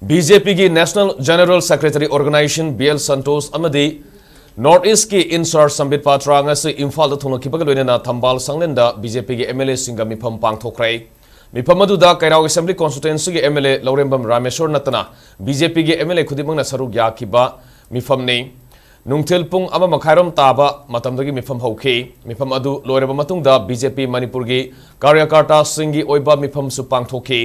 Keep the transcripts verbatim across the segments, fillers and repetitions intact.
B J ꯄꯤꯒꯤ National General Secretary Organization B L Santosh ꯑꯃꯗꯤ North East ꯀꯤ in charge ꯁꯝꯕꯤꯠ ꯄꯥꯇ꯭ꯔꯥ ꯉꯁꯤ ꯏꯝꯐꯥꯜꯗ ꯊꯨꯡꯂꯈꯤꯕꯒ ꯂꯣꯏꯅꯅ ꯊꯝꯕꯥꯜ ꯁꯪꯂꯦꯟꯗ ꯕꯤ ꯖꯦ ꯄꯤꯒꯤ ꯑꯦꯝ ꯑꯦꯜ ꯑꯦꯁꯤꯡꯒ ꯃꯤꯐꯝ ꯄꯥꯡꯊꯣꯛꯈ꯭ꯔꯦ꯫ ꯃꯤꯐꯝ ꯑꯗꯨꯗ ꯀꯩꯔꯥꯎ Assembly Constituency ꯒꯤ ꯑꯦꯝ ꯑꯦꯜ ꯑꯦ ꯂꯧꯔꯦꯝꯕꯝ ꯔꯥꯃꯦꯁꯣꯔ ꯅꯠꯇꯅ ꯕꯤ ꯖꯦ ꯄꯤꯒꯤ ꯑꯦꯝ ꯑꯦꯜ ꯑꯦ ꯈꯨꯗꯤꯡꯃꯛꯅ ꯁꯔꯨꯛ ꯌꯥꯈꯤꯕ ꯃꯤꯐꯝꯅꯤ꯫ ꯅꯨꯡꯊꯤꯜ ꯄꯨꯡ ꯑꯃ ꯃꯈꯥꯏꯔꯣꯝ ꯇꯥꯕ ꯃꯇꯝꯗꯒꯤ ꯃꯤꯐꯝ ꯍꯧꯈꯤ꯫ ꯃꯤꯐꯝ ꯑꯗꯨ ꯂꯣꯏꯔꯕ ꯃꯇꯨꯡꯗ ꯕꯤ ꯖꯦ ꯄꯤ ꯃꯅꯤꯄꯨꯔꯒꯤ ꯀꯥꯔꯌꯀꯔꯇꯥꯁꯤꯡꯒꯤ ꯑꯣꯏꯕ ꯃꯤꯐꯝꯁꯨ ꯄꯥꯡꯊꯣꯛꯈꯤ꯫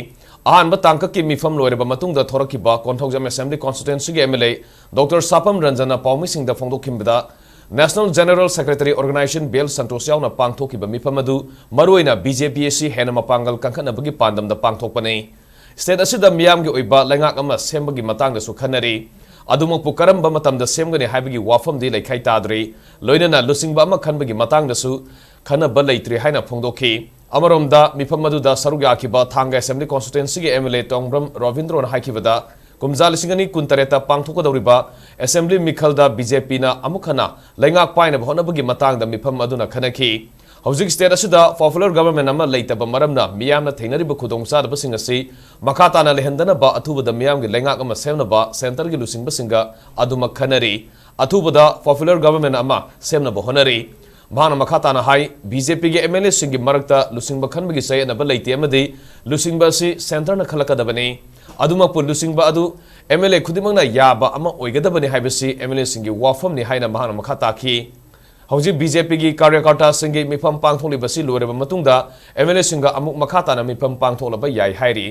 ꯑꯍꯥꯟꯕ ꯇꯥꯡꯀꯛꯀꯤ ꯃꯤꯐꯝ ꯂꯣꯏꯔꯕ ꯃꯇꯨꯡꯗ ꯊꯣꯔꯛꯈꯤꯕ ꯀꯣꯟꯊꯧꯖꯝ Assembly Constituency ꯒꯤ ꯑꯦꯝ ꯑꯦꯜ ꯑꯦ ꯗꯣꯛꯇꯔ ꯁꯥꯄꯝ ꯔꯟꯖꯟꯅ ꯄꯥꯎꯃꯤꯁꯤꯡꯗ ꯐꯣꯡꯗꯣꯛꯈꯤꯕꯗ, National General Secretary Organization B L Santosh ꯌꯥꯎꯅ ꯄꯥꯡꯊꯣꯛꯈꯤꯕ ꯃꯤꯐꯝ ꯑꯗꯨ ꯃꯔꯨꯑꯣꯏꯅ ꯕꯤ ꯖꯦ ꯄꯤ ꯑꯁꯤ ꯍꯦꯟꯅ ꯃꯄꯥꯡꯒꯜ ꯀꯟꯈꯠꯅꯕꯒꯤ ꯄꯥꯟꯗꯝꯗ ꯄꯥꯡꯊꯣꯛꯄꯅꯤ꯫ State ꯑꯁꯤꯗ ꯃꯤꯌꯥꯝꯒꯤ ꯑꯣꯏꯕ ꯂꯩꯉꯥꯛ ꯑꯃ ꯁꯦꯝꯕꯒꯤ ꯃꯇꯥꯡꯗꯁꯨ ꯈꯟꯅꯔꯤ꯫ ꯑꯗꯨꯃꯛꯄꯨ ꯀꯔꯝꯕ ꯃꯇꯝꯗ ꯁꯦꯝꯒꯅꯤ ꯍꯥꯏꯕꯒꯤ ꯋꯥꯐꯝꯗꯤ ꯂꯩꯈꯥꯏ ꯇꯥꯗ꯭ꯔꯤ꯫ ꯂꯣꯏꯅꯅ ꯂꯨꯆꯤꯡꯕ ꯑꯃ ꯈꯟꯕꯒꯤ ꯃꯇꯥꯡꯗꯁꯨ ꯈꯟꯅꯕ ꯂꯩꯇ꯭ꯔꯤ ꯍꯥꯏꯅ ꯐꯣꯡꯗꯣꯛꯈꯤ꯫ ꯑꯃꯔꯣꯝꯗ, ꯃꯤꯐꯝ ꯑꯗꯨꯗ ꯁꯔꯨꯛ ꯌꯥꯈꯤꯕ ꯊꯥꯡꯒ Assembly Constituency ꯒꯤ ꯑꯦꯝ ꯑꯦꯜ ꯑꯦ ꯇꯣꯡꯕ꯭ꯔꯝ ꯔꯣꯕꯤꯟꯗ꯭ꯔꯣꯅ ꯍꯥꯏꯈꯤꯕꯗ, ꯀꯨꯝꯖꯥ ꯂꯤꯁꯤꯡ ꯑꯅꯤ ꯀꯨꯟꯇꯔꯦꯠꯇ ꯄꯥꯡꯊꯣꯛꯀꯗꯧꯔꯤꯕ Assembly ꯃꯤꯈꯜꯗ ꯕꯤ ꯖꯦ ꯄꯤꯅ ꯑꯃꯨꯛ ꯍꯟꯅ ꯂꯩꯉꯥꯛ ꯄꯥꯏꯅꯕ ꯍꯣꯠꯅꯕꯒꯤ ꯃꯇꯥꯡꯗ ꯃꯤꯐꯝ ꯑꯗꯨꯅ ꯈꯟꯅꯈꯤ꯫ ꯍꯧꯖꯤꯛ state ꯑꯁꯤꯗ popular government ꯑꯃ ꯂꯩꯇꯕ ꯃꯔꯝꯅ ꯃꯤꯌꯥꯝꯅ ꯊꯦꯡꯅꯔꯤꯕ ꯈꯨꯗꯣꯡꯆꯥꯗꯕꯁꯤꯡ ꯑꯁꯤ ꯃꯈꯥ ꯇꯥꯅ ꯂꯩꯍꯟꯗꯅꯕ ꯑꯊꯨꯕꯗ ꯃꯤꯌꯥꯝꯒꯤ ꯂꯩꯉꯥꯛ ꯑꯃ ꯁꯦꯝꯅꯕ centre ꯒꯤ ꯂꯨꯆꯤꯡꯕꯁꯤꯡꯒ ꯑꯗꯨꯃꯛ ꯈꯟꯅꯔꯤ꯫ ꯑꯊꯨꯕꯗ popular government ꯑꯃ ꯁꯦꯝꯅꯕ ꯍꯣꯠꯅꯔꯤ꯫ ꯃꯍꯥꯛꯅ ꯃꯈꯥ ꯇꯥꯅ ꯍꯥꯏ, ꯕꯤ ꯖꯦ ꯄꯤꯒꯤ ꯑꯦꯝ ꯑꯦꯜ ꯑꯦꯁꯤꯡꯒꯤ ꯃꯔꯛꯇ ꯂꯨꯆꯤꯡꯕ ꯈꯟꯕꯒꯤ ꯆꯌꯦꯠꯅꯕ ꯂꯩꯇꯦ ꯑꯃꯗꯤ ꯂꯨꯆꯤꯡꯕ ꯑꯁꯤ centre ꯅ ꯈꯜꯂꯛꯀꯗꯕꯅꯤ꯫ ꯑꯗꯨꯃꯛꯄꯨ ꯂꯨꯆꯤꯡꯕ ꯑꯗꯨ ꯑꯦꯝ ꯑꯦꯜ ꯑꯦ ꯈꯨꯗꯤꯡꯃꯛꯅ ꯌꯥꯕ ꯑꯃ ꯑꯣꯏꯒꯗꯕꯅꯤ ꯍꯥꯏꯕꯁꯤ ꯑꯦꯝ ꯑꯦꯜ ꯑꯦꯁꯤꯡꯒꯤ ꯋꯥꯐꯝꯅꯤ ꯍꯥꯏꯅ ꯃꯍꯥꯛꯅ ꯃꯈꯥ ꯇꯥꯈꯤ꯫ ꯍꯧꯖꯤꯛ ꯕꯤ ꯖꯦ ꯄꯤꯒꯤ ꯀꯥꯔꯌꯀꯔꯇꯥꯁꯤꯡꯒꯤ ꯃꯤꯐꯝ ꯄꯥꯡꯊꯣꯛꯂꯤꯕꯁꯤ ꯂꯣꯏꯔꯕ ꯃꯇꯨꯡꯗ ꯑꯦꯝ ꯑꯦꯜ ꯑꯦꯁꯤꯡꯒ ꯑꯃꯨꯛ ꯃꯈꯥ ꯇꯥꯅ ꯃꯤꯐꯝ ꯄꯥꯡꯊꯣꯛꯂꯕ ꯌꯥꯏ ꯍꯥꯏꯔꯤ꯫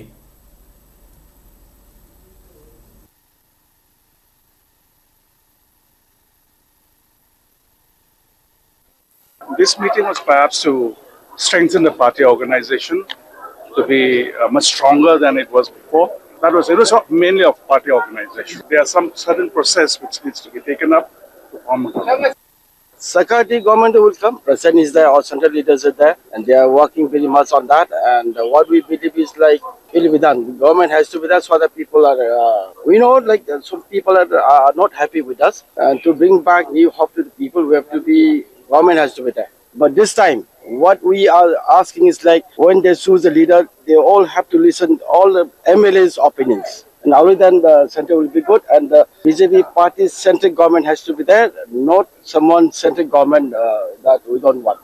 This meeting was perhaps to strengthen the party organization, to be uh, much stronger than it was before. That was, it was mainly of party organization. There are some certain process which needs to be taken up to form a government. Secretary government will come. President is there, all central leaders are there, and they are working very much on that. And uh, what we believe is like, it will be done. Government has to be done so that people are, uh, we know like uh, some people are, are not happy with us. And to bring back new hope to the people, we have to be, government has to be there. But this time, what we are asking is like when they choose a leader, they all have to listen all the M L As' opinions. Only then the center will be good, and the B J P party centric government has to be there, not someone centric government uh, that we don't want.